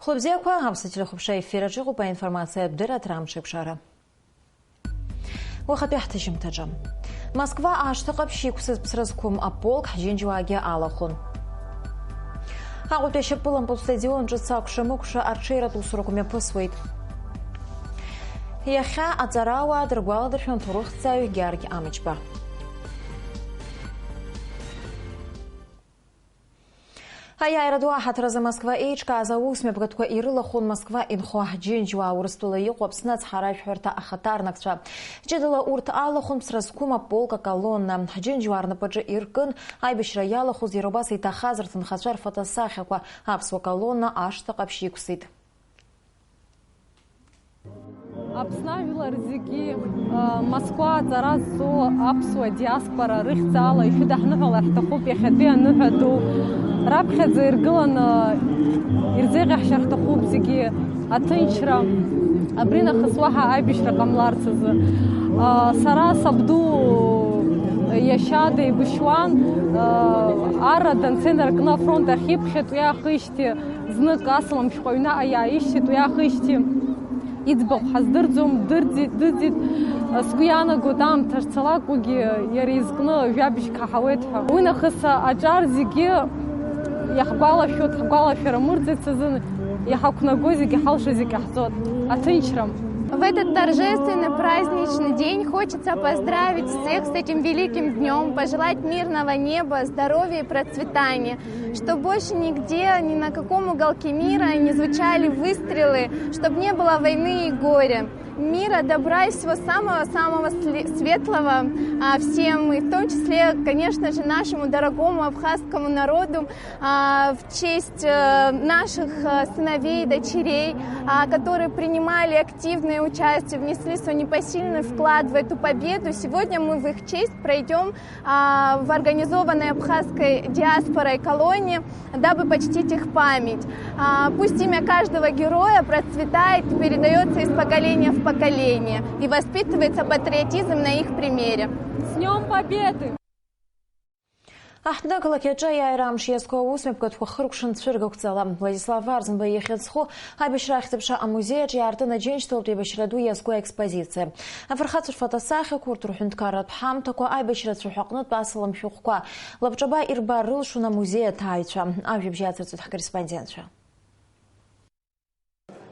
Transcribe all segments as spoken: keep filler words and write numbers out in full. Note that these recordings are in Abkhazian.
Хәлыбзиақәа, Аԥсуа телехәаԥшра ефир аҿы иҟоуп аинформациатә дырраҭара Амшеиқәшара. Уахатәи ҳҭыжьымҭаҿы. Москва ашҭа ҟаԥшь иқәсыз ԥсра зқәым аполк ҳџьынџьуаагьы алахәын. Аҟәатәи ашьапылампылтә стадион ҿыц акәша-мыкәша арҽеиратә усурақәа мҩаԥысуеит. Иахьа аҵарауаа дыргәаладыршәон ҭоурыхҭҵааҩ Георги Амҷба. Аиааира ду аҳаҭыр азы Москва еиҿкааз аусмҩаԥгатәқәа ирылахәын Москва инхо ҳџьынџьуаа, Урыстәыла иҟоу Аԥсны ацҳаражәҳәарҭа ахаҭарнакцәа. Ҷыдала урҭ алахәын ԥсра зқәым аполк аколонна. Ҳџьынџьуаа рнапаҿы иркын аибашьра иалахәыз, иара убас иҭахаз рҭынхацәа рфотосахьақәа. Аԥсуа колонна ашҭа ҟаԥшь иқәсит. Аԥсны ажәлар зегьы, а, Москва аҵара зҵо аԥсуа диаспора рыхьӡала ишәыдаҳныҳәалар ҳҭахуп иахьатәи аныҳәа ду. Раԥхьаӡа иргыланы ирзеиӷьаҳшьар ҳҭахуп зегьы аҭынчра. Абри нахыс уаҳа аибашьра ҟамларц азы. А, сара сабду иашьа деибашьуан, а, арра данцеи наркны афронт ахь иԥхьеит, уи аахижьҭеи Знык асалам шәҟәы аҩнаҟа иааишьҭит, уи аахижьҭеи иӡбахә ҳаздырӡом, дырӡит, дыӡит. Сгәы иаанагоит, аамҭа шцалак уигьы иара изкны жәабжьк ҳаҳауеит ҳәа. Уи нахыс аҿар зегьы иаҳгәалашәоит, ҳгәалашәара мырӡырц азы иҳақәнаго зегьы ҳалшо зегьы ҟаҳҵоит. Аҭынчра. В этот торжественный праздничный день хочется поздравить всех с этим великим днём, пожелать мирного неба, здоровья и процветания. Чтоб больше нигде, ни на каком уголке мира не звучали выстрелы, чтоб не было войны и горя. Мира, добра и всего самого-самого сле-, светлого, а, всем, и в том числе, конечно же, нашему дорогому абхазскому народу, а, в честь, э, наших, э, сыновей и дочерей, а, которые принимали активное участие, внесли свой непосильный вклад в эту победу. Сегодня мы в их честь пройдём а, в организованной абхазской диаспорой колонии, дабы почтить их память. А, пусть имя каждого героя процветает и передаётся из поколения в поколение и воспитывается патриотизм на их примере. С Днём Победы! Аҳҭнықалақь аҿы аиааира амш иазку аусмҩаԥгатәқәа хыркәшан цәыргақәҵала. Владислав Арӡынба ихьӡ зху Аибашьра ахьӡ-аԥша амузеи аҿы иаартын Аџьынџьтәылатә еибашьра ду иазку аекспозициа. Афырхацәа рфотосахьақәа, урҭ рҳәынҭқарратә ҳамҭақәа, аибашьрацәа ҳәа аҟнытә асалам шәҟәқәа, лабҿаба ирбар рылшон амузеи аҭааҩцәа. Ажәабжь иацырҵоит ҳкорреспондентцәа.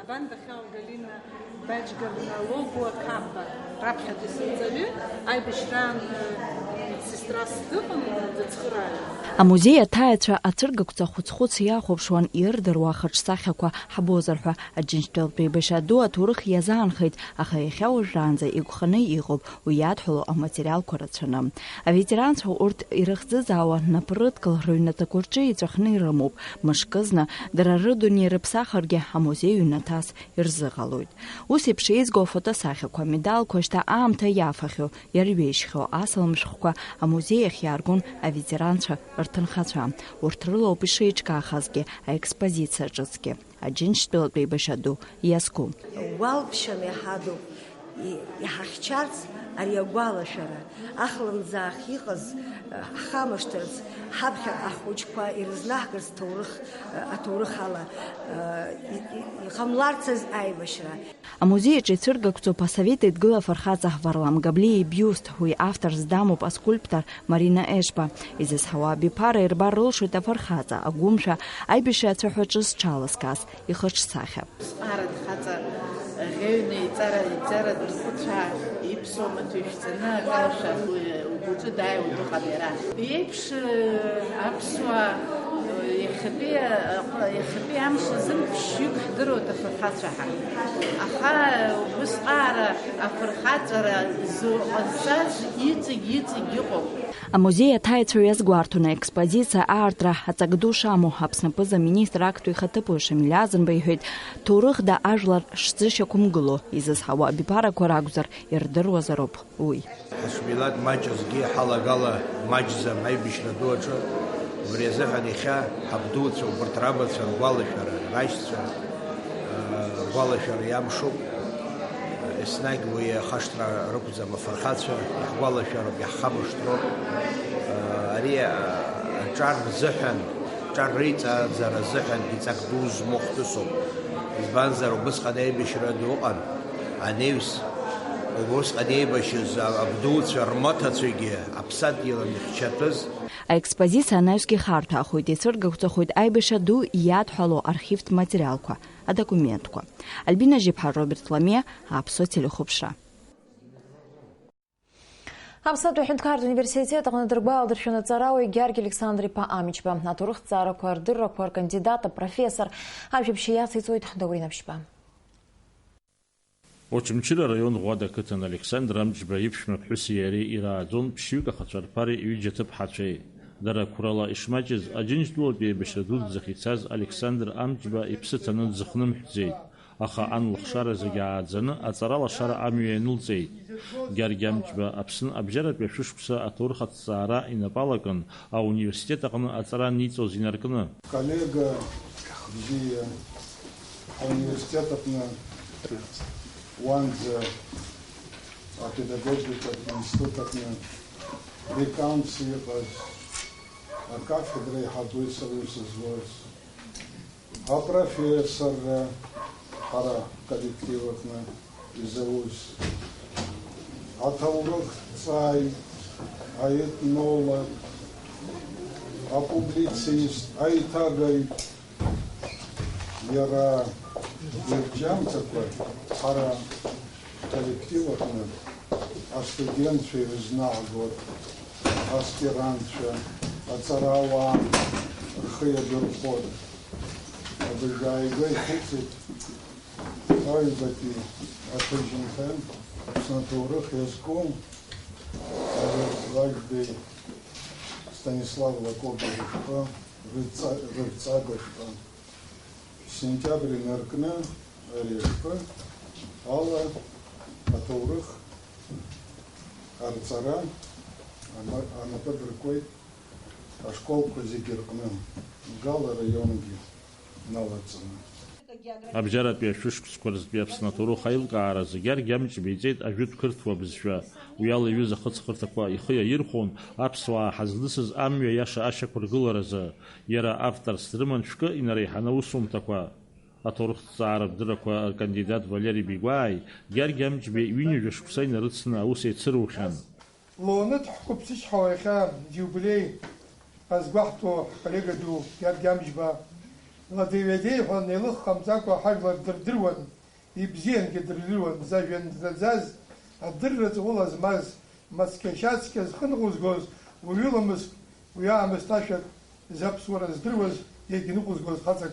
Абан дахьаау Галина Баџьгавна Логуа Қапба раԥхьатәи сынҵаҩы, аибашьраан медсестрас дыҟан, дыцхырааҩын. Амузеи аҭааҩцәа ацәыргақәҵа хәыц-хәыц иахәаԥшуан ирдыруа ахаҿсахьақәа ҳбозар ҳәа. Аџьынџьтәылатә еибашьра ду аҭоурых иазаанхеит, аха иахьа уажәраанӡа игәханы иҟоуп уи иадҳәалоу аматериалқәа рацәаны. Аветеранцәа урҭ ирыхӡыӡаауа напрыдкыл рыҩнаҭақәа рҿы иҵәахны ирымоуп, мышкызны дара рыдунеи рыԥсахыргьы амузеи ҩнаҭас ирзыҟалоит. Ус еиԥш еизго афотосахьақәа, амедалқәа шьҭа аамҭа иафахьоу, иарҩежьхьоу асалам шәҟәқәа амузеи ахь иааргон аветеранцәа рҭынхацәа. Урҭ рылоуп ишеиҿкаахазгьы аекспозициа ҿыцгьы. Аџьынџьтәылатә еибашьра ду иазку. Уалԥшьа меҳадуп, и-, иҳахьчарц ари агәалашәара, ахлымӡаах иҟаз, э, ҳхамышҭырц, ҳаԥхьа ахәыҷқәа ирызнаҳгарц ҭоурых, э, аҭоурых ала, э, и-, и-, иҟамларцаз аибашьра. Амузеи аҿы ицәыргақәҵоуп Асовет Еидгыла афырхаҵа Варлам Габлиа ибиуст, уи автор здамоуп аскульптор Марина Ешба. Изызҳауа абиԥара ирбар рылшоит афырхаҵа, агәымшәа, аибашьра ацәаҳәаҿы зҽалазкааз ихаҿсахьа. Ԥсҟаран хаҵа ӷьеҩны иҵара, иҵара дырхәыцәаа, иԥсуа маҭәа ишәҵаны акалашәа угәаҿы дааиуа дыҟам иара. Иеиԥш, э, аԥсуа, э, иахьатәи, э, иахьатәи амш азын ԥшьҩык ҳдыруеит афырхацәа ҳәа. Аха убысҟаара афырхаҵара зу-, ҟазҵаз иҵегь, иҵегь иҟоуп. Амузеи аҭааҩцәа иазгәарҭон аекспозициа аартра аҵак ду шамоу. Аԥсны аԥыза-министр актәи ихаҭыԥуаҩ Шамиль Азанба иҳәеит, ҭоурыхда ажәлар шӡышьақәымгыло изызҳауа абиԥарақәа ракәзар, ирдыруазароуп уи. Ҳашмилаҭ маҷызгьы ҳалагала маҷӡам аибашьра ду аҿы. Убри азыҳәан иахьа ҳабдуцәа, убарҭ рабацәа ргәалашәара, рашьцәа, э, ргәалашәара иамшуп. Еснагь уи ахашҭра рықәӡам, афырхацәа иаҳгәалашәароуп, иаҳхамышҭроуп. Ари аҿар рзыҳәан Ҿар реиҵааӡара азыҳәангьы ҵак ду змоу хҭысуп. Избанзар, убысҟан аибашьра ду ыҟан. Анаҩс, убысҟан еибашьыз абдуцәа рмаҭацәагьы аԥсадгьыл анхьчатәыз. Аекспозициа анаҩсгьы харҭәаахоит, еицәыргақәҵахоит аибашьра ду иадҳәало архивтә материалқәа, адокументқәа. Альбина Жьыԥҳа, Роберт Ламиа, Аԥсуа телехәаԥшра. Аԥсатәи аҳәынҭқарратә университет аҟны дыргәаладыршәон аҵарауаҩ Гьаргь Александр-иԥа Амҷба. Аҭоурыхҭҵаарақәа рдыррақәа ркандидат, апрофессор, ажәабжь иациҵоит Даур Инаԥшьба. Очамчыра араион Ӷәада ақыҭан Александр Амҷба иԥшәма ԥҳәыси иареи ирааӡон ԥшьҩык ахацәа рԥареи ҩыџьа аҭыԥҳацәеи. Дара қәрала ишмаҷыз, Аџьынџьтәылатәи аибашьра дуӡӡахь ицаз Александр Амҷба иԥсы ҭаны дзыхнымҳәӡеит. Аха ан лыхшара зегьы ааӡаны аҵаралашара амҩа ианылҵеит. Гьаргь Амҷба Аԥсны абжьаратәи ашәышықәса аҭоурых аҭҵаара инапы алакын, ауниверситет аҟны аҵара аниҵоз инаркны. Коллега бзиа, ауниверситет аҟны уанӡа апедагогикатә институт аҟны деканс иҟаз, акафедра еиҳабы сара исызуаз, апрофессорра ҳара ҳколлектив аҟны изауз, аҭоурыхҭҵааҩ, аетнолог, апублицист, аиҭагаҩ, иара ирҿиамҭақәа ҳара ҳколлектив аҟны астудентцәа ирызнаагоит, аспирантцәа, аҵарауаа рхы иадырхәоит. Абыржәы ааигәа ихыҵит аҩбатәи аҭыжьымҭа, Аԥсны аҭоурых иазку Алиас Лажәбеи Станислав Лакоба рышәҟәы рыҵа-, рырҵага шәҟәы. Сентиабр инаркны ари ашәҟәы ала аҭоурых арҵара ана-, анапы адыркуеит ашколқәа зегьы рҟны, Гала араионгьы налаҵаны. Абжьаратәи ашәышықәсқәа рзтәи Аԥсны аҭоурых аилкааразы Гьаргь Амҷба иҵеит ажәытә қырҭуа бызшәа. Уи ала иҩыза ахыҵхырҭақәа ихы иаирхәон аԥсуаа ҳазлысыз амҩа иаша ашьақәыргыларазы. Иара авторс дрыман шәкы инареиҳаны аусумҭақәа. Аҭоурыхҭҵааратә дыррақәа ркандидат Валери Бигәааи Гьаргь Амҷбеи ҩынҩажәа шықәса инарыцны аус еицырухьан. Лоуаныҭ ҳқәыԥсычҳауа иахьа диубилеи азгәаҳҭо ҳколлега ду Гьаргь Амҷба, ладеи-ҩадеи ҳәа неилых ҟамҵакәа ҳажәлар дырдыруан, ибзиангьы дырдыруан, зажәа наӡаӡаз, адырра ҵаулаз змаз, мацқьа-шьацқьа зхы ныҟәызгоз, уаҩы ламыс, уи аамысҭашәак заԥсуара здыруаз, иагьныҟәызгоз хаҵак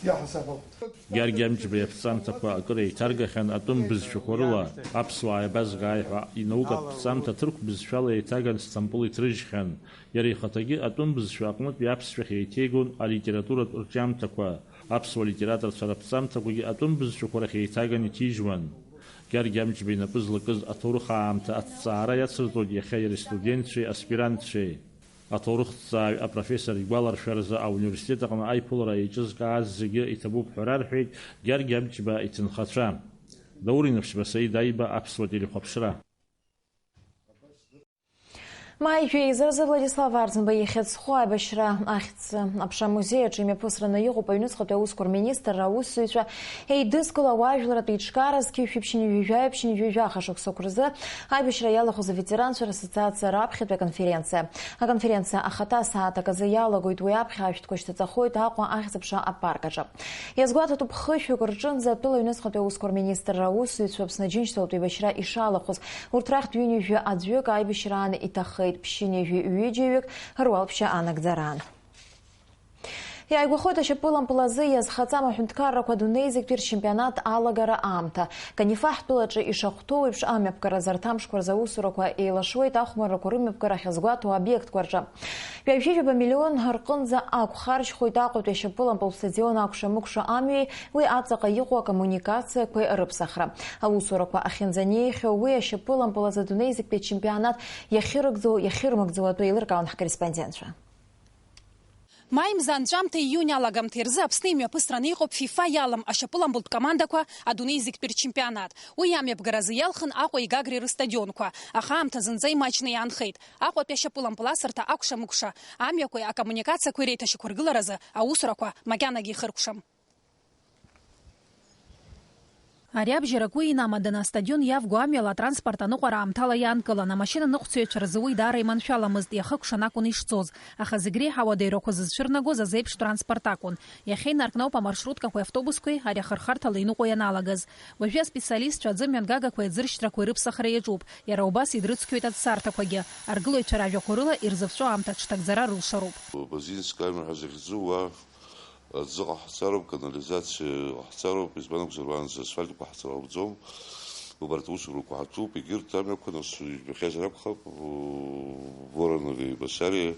диаҳасаб ауп. Гьаргь Амҷба иаԥҵамҭақәа акыр еиҭаргахьан атәым бызшәақәа рыла, аԥсуаа еибазгааи ҳәа инаукатә ԥҵамҭа ҭырқә бызшәала еиҭаган Сҭампыл иҭрыжьхьан. Иара ихаҭагьы атәым бызшәа аҟнытә иаԥсшәахь еиҭеигон алитературатә рҿиамҭақәа. Аԥсуа литераторцәа раԥҵамҭақәагьы атәым бызшәақәа рахь еиҭаган иҭижьуан. Гьаргь Амҷба инапы злакыз аҭоурых аамҭа аҭҵаара иацырҵоит иахьа иара истудентцәеи аспирантцәеи. Аҭоурыхҭҵааҩ апрофессор игәаларшәаразы ауниверситет аҟны аиԥылара еиҿызкааз зегьы иҭабуп ҳәа рарҳәеит Гьаргь Амҷба иҭынхацәа. Даур Инаԥшьба, Саид Аиба, Аԥсуа телехәаԥшра. Маи жәеизаразы Владислав Арӡынба ихьӡ зху аибашьра ахьӡ аԥша амузеи аҿы имҩаԥысраны иҟоуп аҩныҵҟатәи аусқәа рминистрра аусзуҩцәа еидызкыло ауаажәларратә еиҿкаара зқьи жәшәи ԥшьынҩажәи жәаҩа ԥшьынҩажәи жәаха шықәсақәа рзы аибашьра иалахәыз аветеранцәа рассоциациа раԥхьатәи аконференциа. Аконференциа ахаҭа асааҭ аказы иалагоит, уи аԥхьа ашәҭқәа шьҭаҵахоит Аҟәа ахьӡ-аԥша апарк аҿы. Иазгәаҭатәуп хышәҩык рҿынӡа атәыла аҩныҵҟатәи аусқәа рминистрра аусзуҩцәа Аԥсны Аџьынџьтәылатә еибашьра ишалахәыз. Урҭ рахьтә ҩынҩажәи аӡәык аибашьраан иҭахеит, ԥшьынҩажәи ҩыџьаҩык руалԥшьа анагӡараан. Иааигәахоит ашьапылампыл азы иазхаҵам аҳәынҭқаррақәа адунеизегьтәи рчемпионат алагара аамҭа. Канифа ҳтәылаҿы ишахәҭоу еиԥш, амҩаԥгаразы арҭ амшқәа рзы аусурақәа еилашуеит ахәмаррақәа рымҩаԥгара ахьазгәаҭоу обиектқәа рҿы. Ҩажәижәаба миллион рҟынӡа ақәхаржьхоит Аҟәатәи ашьапылампыл стадион акәша-мыкәша амҩеи уи аҵаҟа иҟоу акоммуникациақәеи рыԥсахра. Аусурақәа ахьынӡанеихьоу уи ашьапылампыл азы адунеизегьтәи ачемпионат иахьырыгӡоу, иахьырмыгӡоу атәы еилыркаауан ҳкорреспондентцәа. Маи мза анҵәамҭеи иуни алагамҭеи рзы Аԥсны имҩаԥысраны иҟоуп ФИФА иалам ашьапылампылтә командақәа адунеи зегьтәи рчемпионат. Уи амҩаԥгаразы иалхын Аҟәеи Гагреи рыстадионқәа, аха аамҭа зынӡа имаҷны иаанхеит. Аҟәатәи ашьапылампыл асырҭа акәша-мыкәша, амҩақәеи акоммуникациақәеи реиҭашьақәыргыларазы аусурақәа макьанагьы ихыркәшам. Ари абжьарак уи инамаданы астадион иавго амҩала атранспорт аныҟәара аамҭала иаанкылан, амашьынаныҟәцаҩцәа рзы уи даара иманшәаламызт, иахыкәшан акәын ишцоз, аха зегь реиҳа ауадаҩрақәа зызцәырнагоз азеиԥш транспорт акәын. Иахьа инаркноуп амаршруткақәеи автобусқәеи ари ахырхарҭала иныҟәо ианалагаз. Уажәы аспециалистцәа аӡы мҩангагақәеи аӡыршьҭрақәеи рыԥсахра иаҿуп, иара убас идрыцқьоит аӡсарҭақәагьы. Аргылаҩцәа ражәақәа рыла, ирзыԥҵәо аамҭа аҽҭагӡара рылшароуп. Базинская ҳәа зыхьӡу уа Аӡы ҟаҳҵароуп, канализациа ҟаҳҵароуп, избан акәзар, уаанӡа асфальтқәа ҳҵара ҟауҵом. Убарҭ аусурақәа ҳаҿуп, егьырҭ амҩақәа, нас, ижәбахьазар акәхап, Воронови Басариа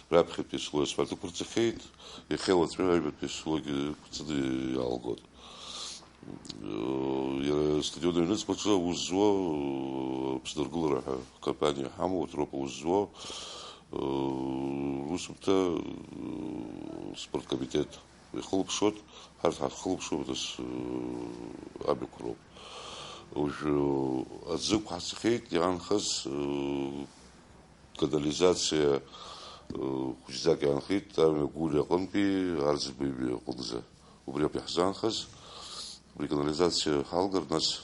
раԥхьатәи аслой асфальт ықәырҵахьеит, иахьа уаҵәы аҩбатәи аслогьы ықәҵаны иаалгоит. Иара астадион аҩныҵҟаҿы аус зуа, Аԥсны аргылара ҳәа акомпаниа ҳамоу, урҭ роуп аус зуа. Усумҭа спорткомитет ихылаԥшуеит, ҳарҭ ҳахылаԥшуеит, нас амҩақәа роуп. Уажәы аӡы ықәҳацахьеит, иаанхаз канализациа хәыҷӡак иаанхеит, амҩа Гәлиа аҟынтәи Арӡынба имҩа аҟынӡа. Убри ауп иаҳзаанхаз. Убри канализациа ҳалгар, нас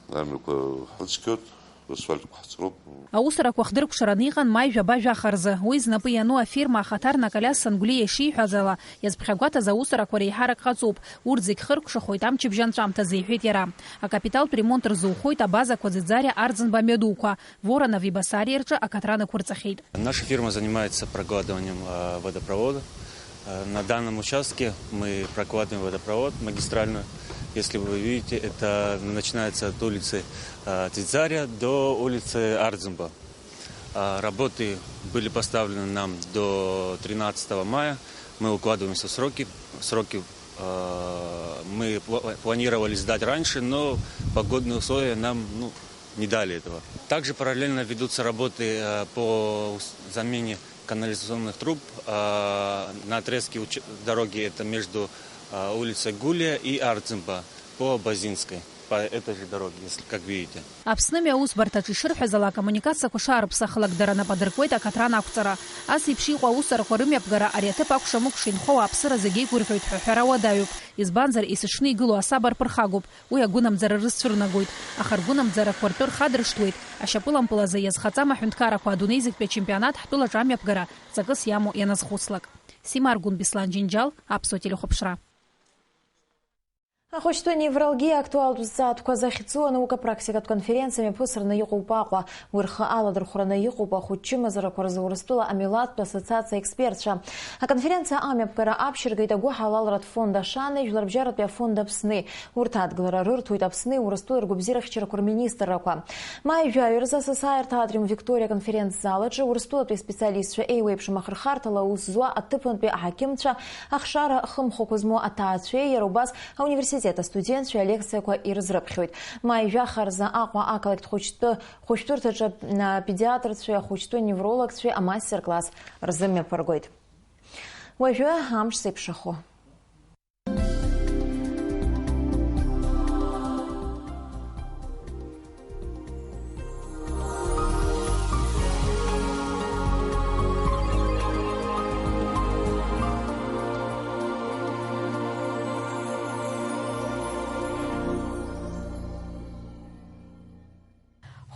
амҩақәа ҳрыцқьоит, асфальтқәа ҳҵроуп. Аусурақәа хдыркәшараны иҟан маи жәаба жәаха рзы. Уи знапы иану афирма ахаҭарнак Алиас Сангәлиа ишиҳәаз ала, иазԥхьагәаҭаз аусурақәа реиҳарак ҟаҵоуп. Урҭ зегь хыркәшахоит амчыбжь анҵәамҭазы, иҳәеит иара. Акапиталтә ремонт рзухоит абазақәа Ӡыӡариа, Арӡынба амҩадуқәа. Воронов Ибасариа рҿы акаҭран ықәырҵахьеит. Наша фирма занимается прокладыванием, э, водопровода. Э, на данном участке мы прокладываем водопровод магистральную. Если вы видите, это начинается от улицы, э, Дзидзария до улицы Ардзумба. А, работы были поставлены нам до тринадцатого мая. Мы укладываемся в сроки. Сроки, э, мы пла-, планировали сдать раньше, но погодные условия нам, ну, не дали этого. Также параллельно ведутся работы, э, по ус-, замене канализационных труб, э, на отрезке уч-, дороги, это между, э, улицей Гулия и Ардзымба по Базинской, по этой же дороге, если, как видите. Аԥсны мҩа аусбарҭаҿ ишырҳәаз ала, акоммуникациақәа шаарыԥсахлак дара нап адыркуеит акаҭран ақәҵара. Ас еиԥш иҟоу аусурақәа рымҩаԥгара ари аҭыԥ акәша-мыкәша инхо ауааԥсыра зегьы игәырӷьоит ҳәа аҳәара уадаҩуп. Избанзар, есыҽны игылоу асаба рԥырхагоуп. Уи агәынамӡара рызцәырнагоит, аха ргәынамӡарақәа ртәы рхадыршҭуеит, ашьапылампыл азы иазхаҵам аҳәынҭқаррақәа адунеи зегьтәи ачемпионат ҳтәылаҿы амҩаԥгара ҵакыс иамоу ианазхәыцлак. Сима Аргәын, Беслан Џьынџьал, Аԥсуа телехәаԥшра. Ахәыҷтәы невралгиа актуалтә зҵаатәқәа захьӡу анаукапрактикатә конференциа мҩаԥысраны иҟоуп Аҟәа. Уи рхы аладырхәраны иҟоуп ахәыҷ чымазарақәа рзы Урыстәыла амилаҭтә ассоциациа аекспертцәа. Аконференциа амҩаԥгара аԥшьыргеит агәыҳалалратә фонд Ашана, Жәларбжьаратәи афонд Аԥсни. Урҭ адгылара рырҭоит Аԥсни Урыстәылеи ргәабзиарахьчарақәа рминистррақәа. Маи жәаҩа рзы асасааирҭа Атриум Викториа аконференц-зал аҿы Урыстәылатәи аспециалистцәа еиуеиԥшым ахырхарҭала аус зуа аҭыԥантәи аҳақьымцәа, ахшара хымхәақәа змоу аҭаацәеи, иара убас ауниверситет астудентцәеи алекциақәа ирызрыԥхьоит. Маи жәаха рзы Аҟәа ақалақьтә хәыҷтәы хәышәтәырҭаҿы, а, педиатрцәеи ахәыҷтәы неврологцәеи амастер-класс рзымҩаԥыргоит. Уажәы амш зеиԥшрахо.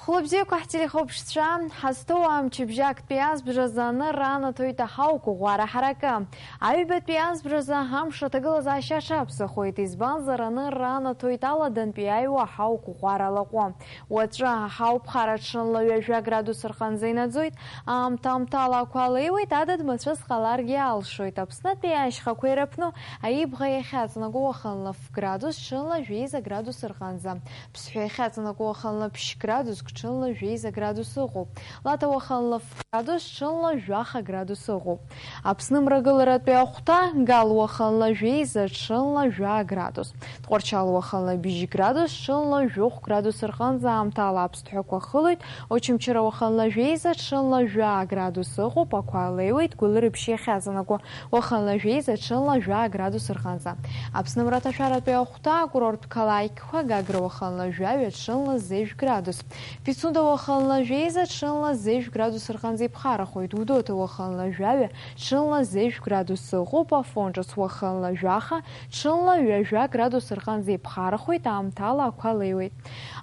Хәлыбзиақәа ҳтелехәаԥшцәа, ҳазҭоу амчыбжь актәи азбжазы анырра анаҭоит аҳауқәа ӷәӷәара ҳаракы. Аҩбатәи азбжазы амш аҭагылазаашьа аҽаԥсахуеит, избанзар, анырра анаҭоит аладантәи иааиуа аҳауқәа ӷәӷәара лаҟәы. Уаҵәы аҳауа ԥхара ҽынла ҩажәа градус рҟынӡа инаӡоит, аамҭа-аамҭала ақәа леиуеит, адыд мацәыс ҟаларгьы алшоит. Аԥснытәи ашьхақәа ирыԥну аибӷа иахьаҵанакуа уахынла ф градус, ҽынла жәеиза градус рҟынӡа. Ԥсҳәы иахьаҵанакуа уахынла ԥшь градус, ҽынла жәеиза градус ыҟоуп. Лаҭа уахынла ф градус, ҽынла жәаха градус ыҟоуп. Аԥсны мрагыларатәи ахәҭа, Гал уахынла жәеиза, ҽынла жәаа градус. Тҟәарчал уахынла быжь градус, ҽынла жәохә градус рҟынӡа аамҭала аԥсҭҳәақәа хылоит. Очамчыра уахынла жәеиза, ҽынла жәаа градус ыҟоуп, ақәа леиуеит, Гәылрыԥшь иахьаҵанакуа. Уахынла жәеиза, ҽынла жәаа градус рҟынӡа. Аԥсны мраҭашәаратәи ахәҭа, акурорттә қалақьқәа, Гагра уахынла жәаҩа, ҽынла зежә градус. Пицунда уахынла жәеиза, ҽынла зежә градус рҟынӡа иԥхарахоит. Гәдоуҭа уахынла жәаҩа, ҽынла зежә градус ыҟоуп. Афон ҿыц уахынла жәаха, ҽынла ҩажәа градус рҟынӡа иԥхарахоит, аамҭала ақәа леиуеит.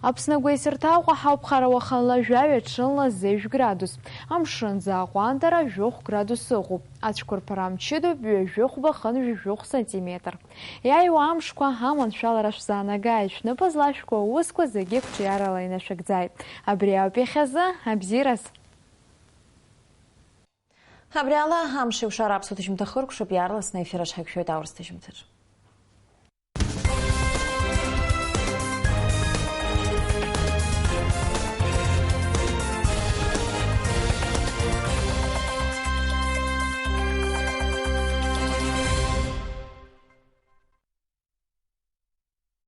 Аԥсны агәеисырҭа Аҟәа ҳауп, Хара уахынла жәаҩа, ҽынла зежә градус. Амшынӡы аҟәандара жәохә градус ыҟоуп. Ацәқәырԥара мчыдоуп, ҩажәихәба хынҩажәихә сантиметр. Иааиуа амшқәа аманшәалара шәзаанагааит, шәнапы злашәкуа аусқәа зегьы қәҿиарала инашәыгӡааит. Абри ауп иахьазы, абзиараз! Абри ала амш еиқәшара аԥсуа ҭыжьымҭа хыркәшап, иаарласны аефир аҿы ҳаиқәшәоит аурыс ҭыжьымҭаҿы.